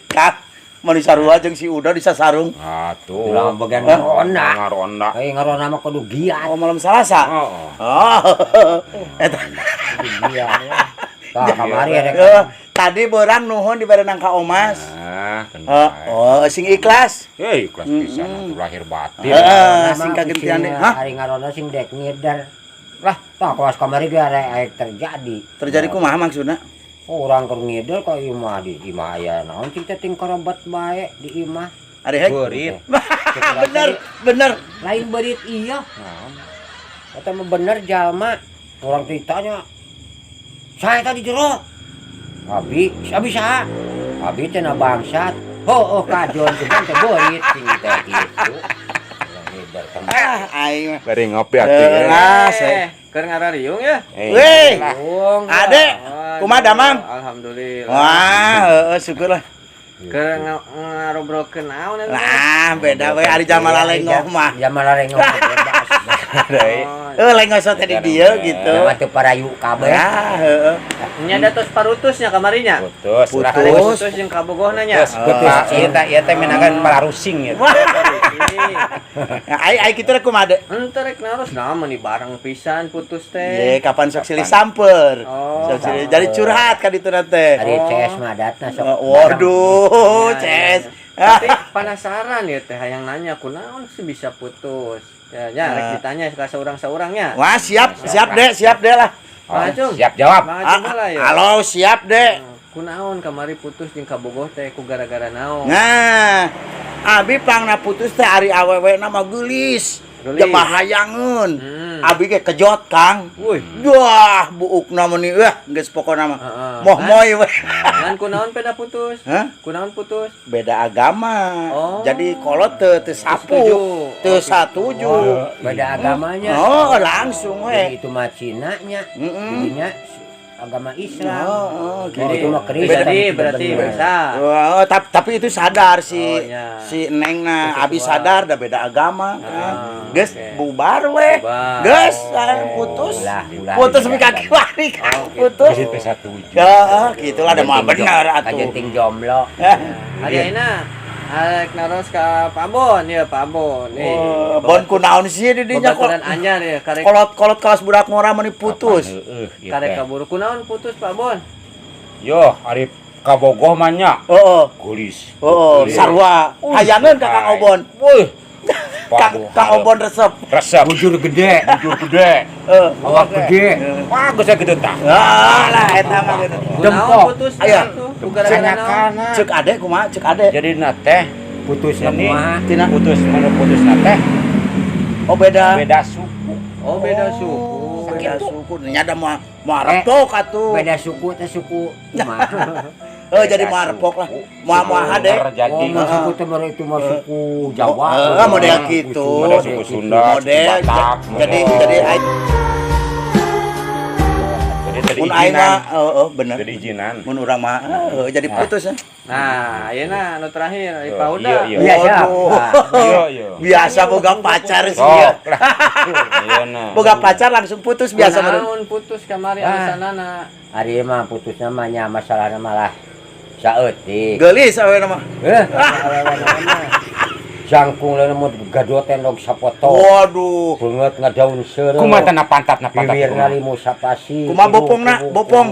Kak, mun sarua jeung si Uda di sasarung. Atuh. Ulah bagian ngaronda. Ngaronda. Kayak ngaronda mah kudu giat. Oh, malam Selasa. Heeh. Oh. Eta. Kudu giat ya. Tah kamari rek. Eh, tadi borang nuhun dibere nangka omas. Nah, kan Oh, bae. oh, sing ikhlas. Eh, ikhlas pisan atuh lahir batin. Heeh, sing kagentian deh. Hah? Hari ngaronda sing dek ngider. Lah, tah kawas kamari ge arek terjadi. Terjadi kumaha maksudna? Oh, urang keur ngider ka imah, di imah aya naon cing teh ting karobat bae di imah. Ari hek. Beurit. Bener, bener. Lain beurit iya. Naon? Eta mah bener jalma. Urang ditanya. Saya tadi jero. Abi, abi saha? Abi teh na bangsat. Oh, oh kajon cuman teh beurit cing teh kitu. Urang ngider kan. Ah, aing mah. Bari ngopi atuh. Lah, Eh, keur ngarariung ya? Eh, Weh, lah. Wong. Ade, kumaha damang? Alhamdulillah. Wah, heeh, syukur lah. Keur ngarobrolkeun naon eta? Lah, beda we ari jalma lalengoh mah. Jalma lalengoh mah bebas. Deui. Oh, Eh, lengoh sok teh di dieu gitu. Jalma teu parayu kabeh. Ya, heeh. Nya da tos parutusnya kamarinya. Putus lah. Putus. Putus jeung kabogohna nya. Putus. Putus. Ieu teh, ieu teh meunangkan palarusing ya. Wah, ai ai kitu rek kumaha de? Ente rek naros nah meuni bareng pisan putus Ye, teh. kapan sok silih samper. Oh. Sok silih jadi curhat ka ditu teh. Ari CS mah adatna sok. Waduh, Ya, CS. ya, ya. Tapi penasaran ya teh, hayang nanya kunaon sih bisa putus. Ya, ya rek Nah. ditanya ka saurang-saurangnya. Wah, siap, siap deh, siap deh lah. Oh, Bang Acung. siap jawab. Bang Acung heula ya. Halo, siap deh. Kunaon kamari putus jeung kabogoh teh ku gara-gara naon? Nah, abi pangna putus teh ari awewe mah geulis. Geulis. Jeung bahayangeun. Abi ge kejot, Kang. Wih. Wah, buukna meuni wah geus pokona mah. Moh moy we. Ngan kunaon peda putus? Hah? Kunaon putus? Beda agama. Oh. Jadi kolot teu teu sapu. Setuju. Teu Oh, satuju. Beda agamanya. Oh, langsung Jadi we. itu mah Cina nya. Jadinya agama Islam. Oh, gitu. Jadi itu mah Kristen. Berarti berarti bener. bisa. Wah, tapi itu sadar si Oh, iya. si Neng nah, Itu abi tua. sadar dah beda agama kan. Ah, Geus oke. bubar we. Bubar. Geus putus. Ulah, ulah. Putus sampai kaki wari kan. Oh, gitu. Putus. Geus teh satuju. Ya, gitulah ada mah bener atuh. Kajenting jomblo. Ari ayeuna arek naros ka Pak Bon ya, Pak Bon. Nih. Oh, bon kunaon sih di dinya kok Babaturan anyar ya, karek kolot-kolot kelas budak ngora meuni putus. Heeh, ieu karek teh. kaburu. Kunaon putus, Pak Bon? Yo, ari kabogoh mah nya. Heeh. Geulis. Heeh, Geulis. sarua. Hayangeun ka Kang Obon. Wih. Kang Kang Obon resep. Resep. Bujur gede. Bujur gede. Heeh. Awak gede. Wah, geus gitu tah. Ah lah eta mah gitu. Kunaon Dempok. putus? Aya. Tuh, ku gara-gara naon? Cenakana. Cek ade kumaha? Cek ade. Jadi na teh Putus ini kumaha? Tina. Putus mana putus na teh Oh, beda. beda suku. Oh, beda suku. Beda Gitu. suku. Nya ada moal moal repok atuh. Beda suku teh suku kumaha? Eh, jadi Beda moal repok lah. suku. Moal moal hade. Terjadi. Oh, mah suku teh baru itu mah suku Jawa. Oh, model gitu. Model suku Sunda, suku Model Batak, jadi model- jadi ai- Jadi tadi mun aing izinan. mah heeh bener. Jadi izinan. Mun urang mah heuh jadi putus ya. Nah, ayeuna anu terakhir, ari Oh, Pak Uda. iya, iya. Iya, siap. Waduh. Nah, Iya, iya. Biasa boga pacar sih ya. Sok lah. Iya nah. Boga pacar langsung putus biasa meureun. Kunaon putus kamari Ah. alasanana? Ari mah putusna mah nya masalahna malah saeutik. Geulis awewe mah. Eh, awewe mah. Jangkung lamun mau gadoten log sapoto. Waduh. Beungeut ngadaun seureuh. Kumaha teh na pantat na pantat? Bibirna limu sapasi. Kumaha bopongna? Bopong.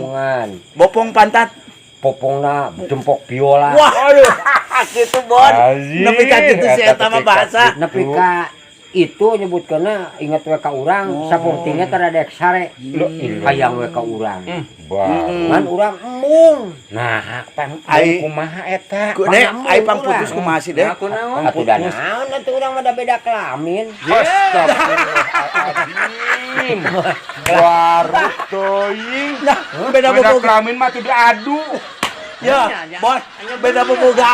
Bopong pantat. Popongna dempok biola. Wah, aduh. Gitu Bon. Anjir, Nepi ka kitu si eta mah nepi ka bahasa. kitu. Nepi ka itu nyebutkeunna inget we ka urang sapertinya tara dek sare. Hayang we ka urang. Baru. Ngan urang embung. Nah, pang Ai- kumaha eta? Ku dek, ai pang putus kumaha sih dek? Nah, kunaon? Atuh da naon atuh urang mah da beda kelamin. Astagfirullahaladzim. Baru teuing. Nah, beda Beda boboga. kelamin mah tuh diadu. Ya, Bon, beda boboga.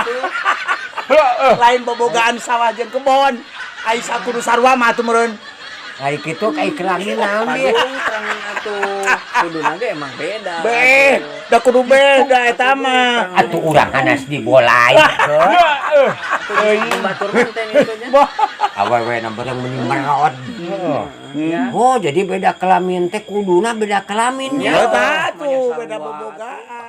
Heeh. Lain bobogaan sawah jeung kebon. Ai sakudu sarua mah atuh meureun. Ari kitu kai kelamin naon dia. Panggung terang atuh kuduna ge emang beda. Be, da kudu beda eta mah. Atuh urang hanas dibolai. Heeh. Atuh batur mah teh itu nya. Awewe na bareng meni merod. Ya. Oh, jadi beda kelamin teh kuduna beda kelamin Ya ya. tah tuh Namanya beda sarua. bobogaan.